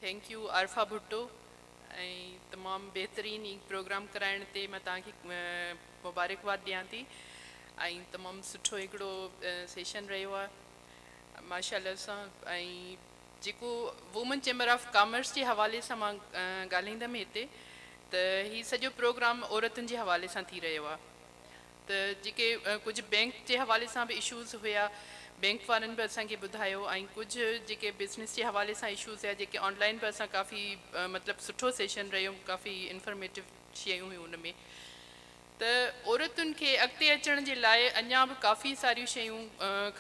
Thank you Arifa Bhutto ۽ تمام بهترين هي programme ڪرائڻ تي مان توهان کي مبارڪباد ڏيان ٿي ۽ تمام سٺو هڪڙو سيشن رهيو آهي ماشاء الله سان. ۽ جيڪو وومن چيمبر آف ڪامرس جي حوالي سان مان ڳالهائيندم هتي، ته هي سڄو پروگرام عورتن جي حوالي سان ٿي رهيو آهي، ته جيڪي ڪجهه بينڪ جي حوالي سان به اشوز هيا، بينڪ وارن به اسان کي ٻڌايو، ۽ ڪجهه جيڪي بزنس جي حوالي سان اشوز هيا، جيڪي آن لائن به اسان ڪافي، مطلب سٺو سيشن رهيو، ڪافي انفارميٽو شيون هيون ان ۾. ته عورتن کي اڳتي اچڻ جي لاء اڃا به ڪافي ساريون شيون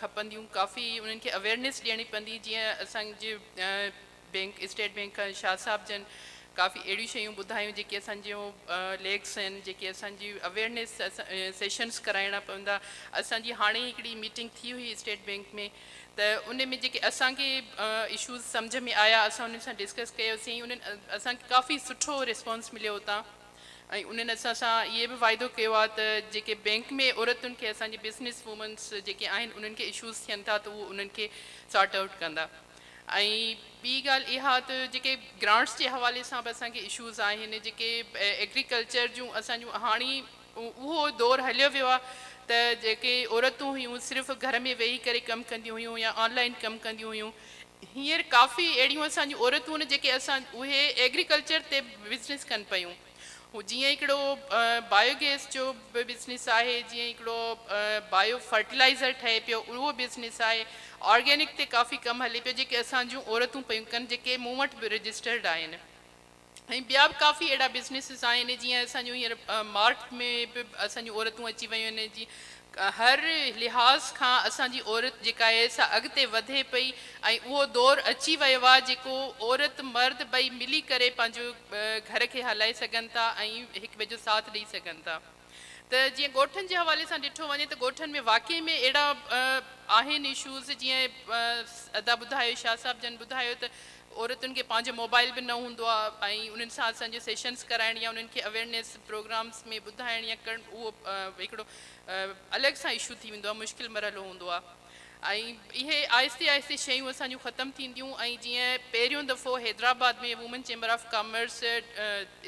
کپنديون، ڪافي انهن کي اويئرنيس ڏيڻي پوندي. جيئن اسان جي بينڪ، اسٽيٽ بينڪ کان شاهه صاحب جن ڪافي اهڙيون شيون ٻڌايون جيڪي اسان جون ليڪس آهن، جيڪي اسان جي اويئرنيس سيشنس ڪرائڻا پوندا. اسان جي هاڻي هڪڙي ميٽنگ ٿي هئي اسٽيٽ بينڪ ۾، ته ان ۾ جيڪي اسان کي اشوز سمجهه ۾ آيا، اسان انهن سان ڊسڪس ڪيوسين. انهن اسان کي ڪافي سٺو رسپانس مليو اتان، ۽ انهن اسان سان اهي به واعدو ڪيو آهي ته جيڪي بينڪ ۾ عورتن کي، اسان جي بزنس وومنس جيڪي آهن، انهن کي اشوز ٿين ٿا ته اهو انهن کي سارٽ آئوٽ ڪندا. ۽ ٻي ڳالهه اها ته جيڪي گرانٽس جي حوالي سان به اسان کي اشوز آهن، جيڪي ايگريڪلچر جون اسان جون، هاڻي اهو دور هليو ويو آهي ته جيڪي عورتون هيون صرف گهر ۾ ويهي ڪري ڪم ڪنديون هيون يا آن لائن ڪم ڪنديون هيون. هينئر ڪافي اهڙيون اسان جون عورتون آهن جيڪي اسان اهي ايگريڪلچر تي بزنس ڪن پيون. هو جيئن هڪڙو بايو گيس جو به بزنس آهي، جيئن هڪڙو بايو فرٽيلائزر ٺهي پيو اهو بزنس آهي، آرگينڪ تي ڪافي ڪم هلي پيو، جيڪي اسان جون عورتون پيون ڪن، جيڪي مون وٽ به رجسٽرڊ آهن، ۽ ٻيا به ڪافي اهڙا بزنسز آهن. جيئن اسان جون هينئر مارٽ ۾ به اسان جون عورتون اچي ويون آهن. جيئن هر لحاظ کان اسان جي عورت جيڪا آهي سا اڳتي وڌي پئي، ۽ اهو دور اچي ويو آهي جيڪو عورت مرد ٻئي ملي ڪري پنهنجو گهر کي هلائي سگهن ٿا ۽ هڪ ٻئي جو ساٿ ڏئي سگهن ٿا. ته جيئن ڳوٺن جي حوالي سان ڏٺو وڃي ته ڳوٺن ۾ واقعي ۾ اهڙا آهن اشوز، جيئن ادا ٻڌايو، شاهه صاحب جن ٻڌايو ته عورتن کي پنهنجو موبائل به نه هوندو آهي، ۽ انهن سان اسان جو سيشنس ڪرائڻ يا انهن کي اويئرنيس پروگرامس ۾ ٻڌائڻ يا ڪرڻ، اهو هڪڙو الڳ سان اشو ٿي ويندو آهي، مشڪل مرحلو هوندو آهي، ۽ اهي آهستي آهستي شيون اسان جون ختم ٿينديون. ۽ جيئن پهريون دفعو Hyderabad ۾ women chamber of commerce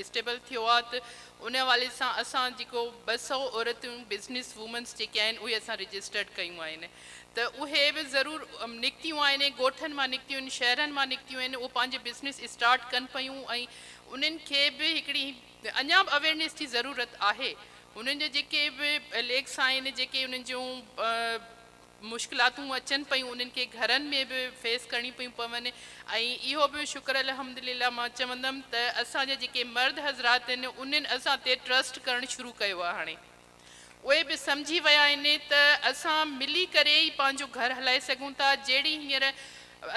stable ٿيو آهي، ته ان حوالي سان اسان جيڪو 200 عورتون بزنس وومنس جيڪي آهن، اهي اسان رجسٽرڊ ڪيون آهن، ته اهي به ضرور نڪتيون آهن، ڳوٺن مان نڪتيون آهن، شهرن مان نڪتيون آهن، اهي پنهنجي بزنس اسٽارٽ ڪن پيون، ۽ انهن کي به هڪڙي اڃا به اويئرنيس جي ضرورت آهي. انهن جا جيڪي به ليڪس آهن، جيڪي انهن جون مشڪلاتون اچن پيون، انهن کي گهرن ۾ به فيس ڪرڻيون پيون پون. ۽ اهو به شڪر الحمدلله مان چوندم ته اسان جا جيڪي مرد حضرات آهن، انهن اسان تي ٽرسٽ ڪرڻ شروع ڪيو آهي. هاڻي اهي به سمجهي ويا آهن ته اسان ملي ڪري ئي پنهنجو گهر هلائي سگهون ٿا. جهڙي هينئر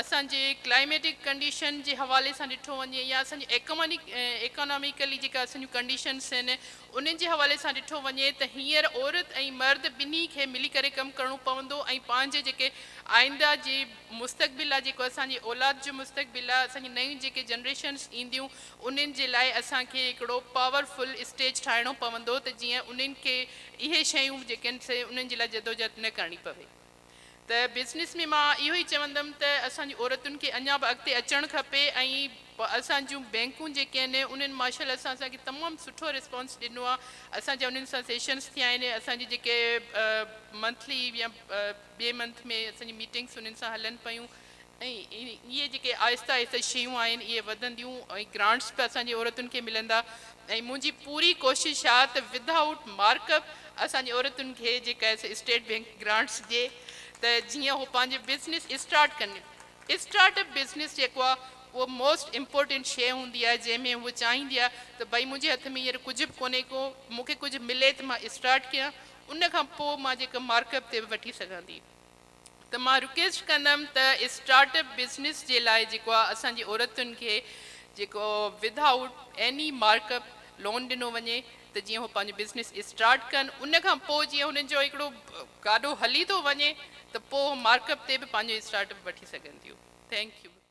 اسان جي ڪلائميٽڪ ڪنڊيشن جي حوالي سان ڏٺو وڃي يا اسان جي ايڪاناميڪلي جيڪا اسان جون ڪنڊيشنس آهن، انهن جي حوالي سان ڏٺو وڃي ته هينئر عورت ۽ مرد ٻنهي کي ملي ڪري ڪم ڪرڻو پوندو، ۽ پنهنجي جيڪي آئنده جي مستقبل آهي، جيڪو اسان جي اولاد جو مستقبل آهي، اسان جي نيون جيڪي جنريشنس اينديون، انهن جي لاء اسان کي هڪڙو پاور فل اسٽيج ٺاهڻو پوندو ته جيئن انهن کي اهي شيون جيڪي آهن سي انهن جي لاء جدوجهد نه ڪرڻي پوي. ته بزنس ۾ مان اهو ئي چوندم ته اسان جي عورتن کي اڃا به اڳتي اچڻ کپي، ۽ اسان جون بينڪون جيڪي آهن، انهن ماشاء الله سان اسان کي تمام سٺو رسپانس ڏنو آهي. اسان جا انهن سان سيشنس ٿيا آهن، اسان جي جيڪي منٿلي يا ٻئي منٿ ۾ اسان جي ميٽنگس انهن سان هلن پيون، ۽ اهي جيڪي آهستي آهستي شيون آهن اهي وڌنديون، ۽ گرانٽس به اسان جي عورتن کي ملندا. ۽ منهنجي پوري ڪوشش آهي ته ودائوٽ مارڪ اپ اسان جي عورتن کي جيڪا اسٽيٽ بينڪ گرانٽس ڏئي ته جيئن هو پنهنجي بزنس اسٽارٽ ڪن. اسٽارٽ اپ بزنس جيڪو آهي اهو موسٽ امپورٽنٽ شيء هوندي آهي، جنهن ۾ هوء چاهيندي آهي ته ڀئي منهنجي هٿ ۾ هينئر ڪجهه به ڪونهي ڪو، مون کي ڪجهه ملي ته مان اسٽارٽ ڪيان، ان کان پوء مان جيڪا مارڪ اپ تي به وٺي سگهان ٿي. ته مان رڪويسٽ ڪندم ته اسٽارٽ اپ بزنس جي لاء جيڪو آهي اسان جي عورتن کي جيڪو without any mark up loan ڏنو وڃي ته جيئن هو پنهنجو بزنس اسٽارٽ ڪن، ان کان پوء جيئن هنن جو هڪڙو گاڏو هلي ٿو وڃي ته پوء هو مارڪ اپ تي به پنهنجو اسٽارٽ اپ وٺي سگهن ٿيون. Thank you.